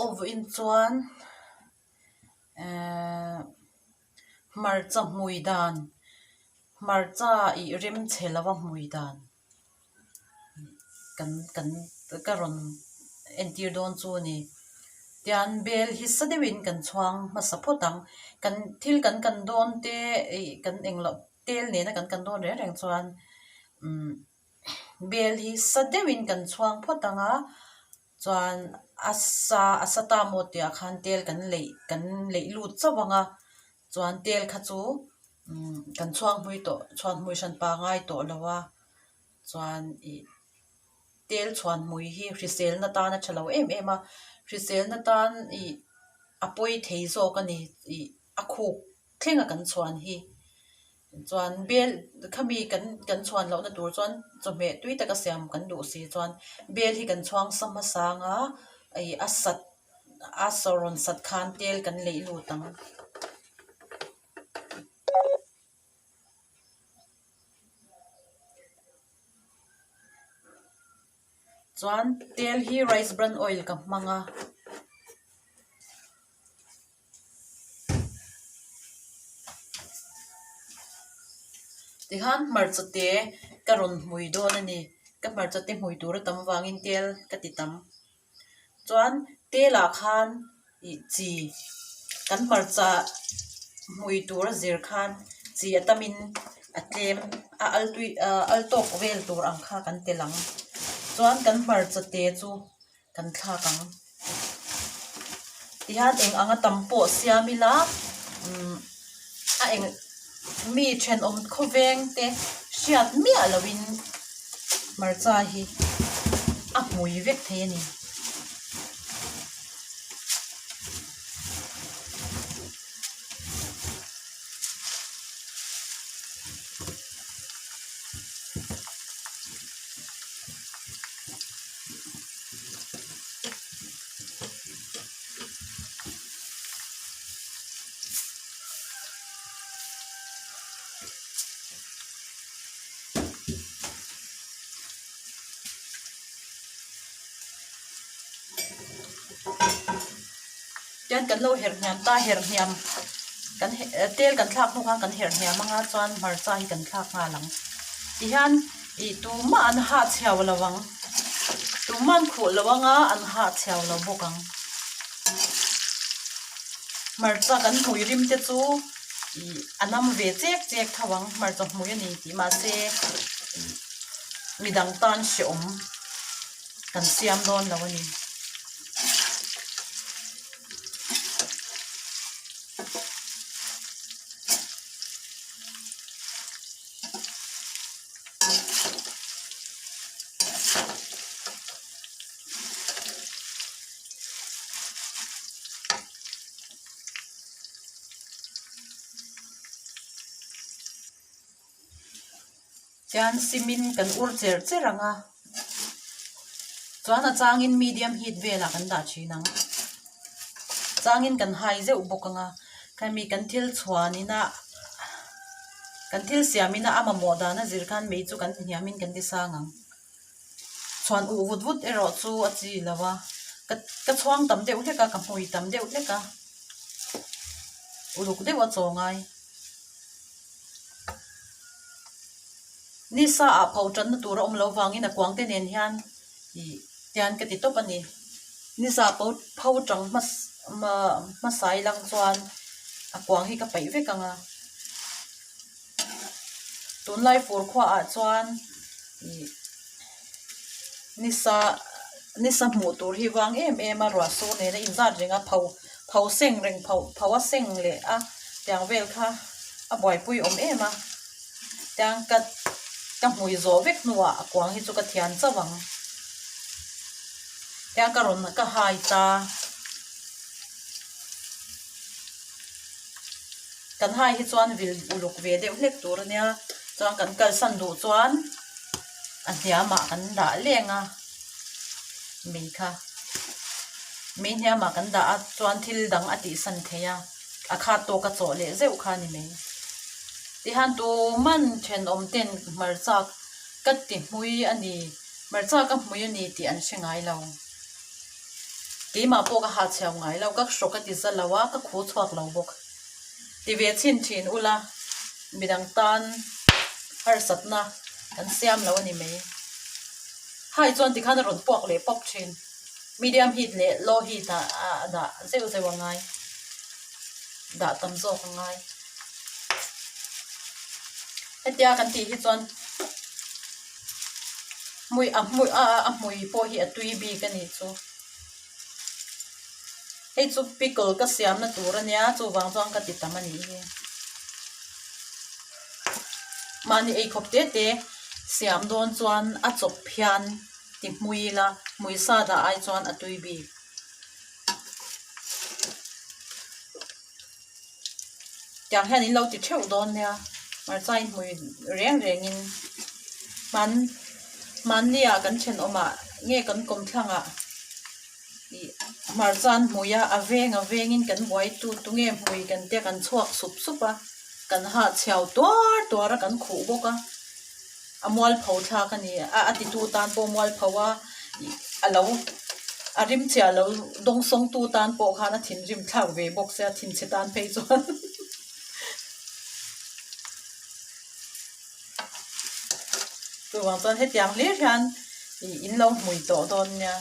Aw vawiin chuan ehh hmarcha hmui dan hmarcha ih rem chhe lova hmui dan kan kan ka rawn entir dawn chu a ni. Tian bel hi sa deuhin kan chhuang hmasa phawt ang kan thil kan kan dawn te ih kan englo tel nena kan kan dawn reng reng chuan umm bel hi sa deuhin kan chhuang phawt ang a chuan a sa a sa ta maw tih ah khan tel kan leih kan leih lut chauh ang a chuan tel kha chu umm kan chhuang hmui tawh chhuan hmui hran pangai tawh lo a chuan ih tel chhuan hmui hi hriselna tan a tha lo em em a hriselna tan ih a pawi thei zawk a ni ih a khuk thlenga kan chhuan hi chuan bel khami kan kan chhuan lohna tur chuan chawhmeh tui taka siam kan duh si chuan bel hi kan chhuang sa hmasa ang a ih a sat a sawr rawn sat khan tel kan leih lut ang. Chuan tel hi rice bran oil ka hmang a. Tikhan hmarcha te ka rawn hmui dawn a ni. Ka hmarcha te hmui tur a tam vangin tel ka ti tam. Chuan tel ah khan ih chi kan hmarcha hmui tur a zir khan chi a tamin a tlem a al tui ah al tawk vel tur ang kha kan tel ang. Chuan kan hmarcha te chu. kan thlak ang. Tihian eng anga tam pawh siam ila umm a eng mi thenawm khawveng te hriat miah loin hmarcha hi a hmui vek thei a ni. Tian kan lo herh hniam ta herh hniam kan tel kan thlak hnu khan kan herh hniam anga chuan hmarcha hi kan thlak nghal ang tihian Ih tumah an hah chhiau lo ang. Tumah an khuh lo anga an hah chhiau lo bawk ang. Hmarcha kan hmui rim te chu ih a nam ve chek chek tho ang hmarcha hmui a ni tih mahse ih midang tan hrehawm kan siam dawn lo a ni. Chuan simin kan ur cher cher ang a chuan a changin medium heat velah kan dah thin ang changin kan hai zeuh bawk ang a khami kan thil chhuan ina kan thil siam ina a mamawh dan a zir khan mei chu kan ti hniam in kan ti sang ang chhuan uh vut vut erawh chu a chi lo a ka ka chhuang tam deuh hlek a ka hmui tam deuh hlek a uluk deuh a chaw ngai. Nisa ah pho tanna tur a awm loh vangin a kuang te nen hian ih tian ka ti tawp a ni. Nisa pho pho tang hmasai lang chuan a kuang hi ka paih vek ang a. Tunlai fur khua ah chuan ih nisa nisa hmuh tur hi vang em em a ruah sur nen a inzat reng a pho pho seng reng pho pho a seng leh a tiang vel kha a buaipui awm em a tiang ka ka hmui zawh vek hnuah a kuang hi chu ka thian chauh ang tiang ka rawn ka hai ta kan hai hi chuan vil uluk ve deuh hlek tur a nia chuan kan kalsan duh chuan a hniamah kan dah leng a mei kha mei hniamah kan dah a chuan thil dang a tihsan thei a a khat tawk a chawh leh zeuh kha a ni mai tihian tuman thenawm ten hmarcha ka ti hmui a ni hmarcha ka hmui a ni tih an hre ngai lo. Keimah pawh ka hahchhiau ngai lo, ka hrawk a ti za lo a, ka khu chhuak lo bawk. Ti ve chhin thin ula, midang tan harsatna kan siam lo a ni mai. Hai chuan tikhan a rawn puak leh pawp thin. Medium heat leh low heat ah a dah zeuh zeuh a ngai, dah tam zawk a ngai. Hetia kan tih hi chuan hmui a hmui a a hmui pawh hi a tui bik a nih chu. Hei chu pickle ka siamna tur a nia chuvang chuan ka ti tam a nih hi. Mahni eikhawp te te siam dawn chuan a chawp hian ti hmui ila hmui sa dah ai chuan a tui bik. Tiang hian in lo ti theuh dawn nia hmarcha in hmui reng reng in hman hmanni ah kan thenawmah nge kan kawmthlang ah ih hmarcha an hmui a a veng a veng in kan buai tu tu nge hmui kan tia kan chhuak sup sup a kan hahchhiau tuar tuar a kan khuh bawk a a mualpho thlak a ni a a titu tan pawh mualpho a ih a lo a rim chiah lo dawngsawng tu tan pawh khan a thinrim thlak ve bawk sia thinchhe tan phei chuan chuvang chuan hetiang hlir hian ih in lo hmui tawh dawn nia.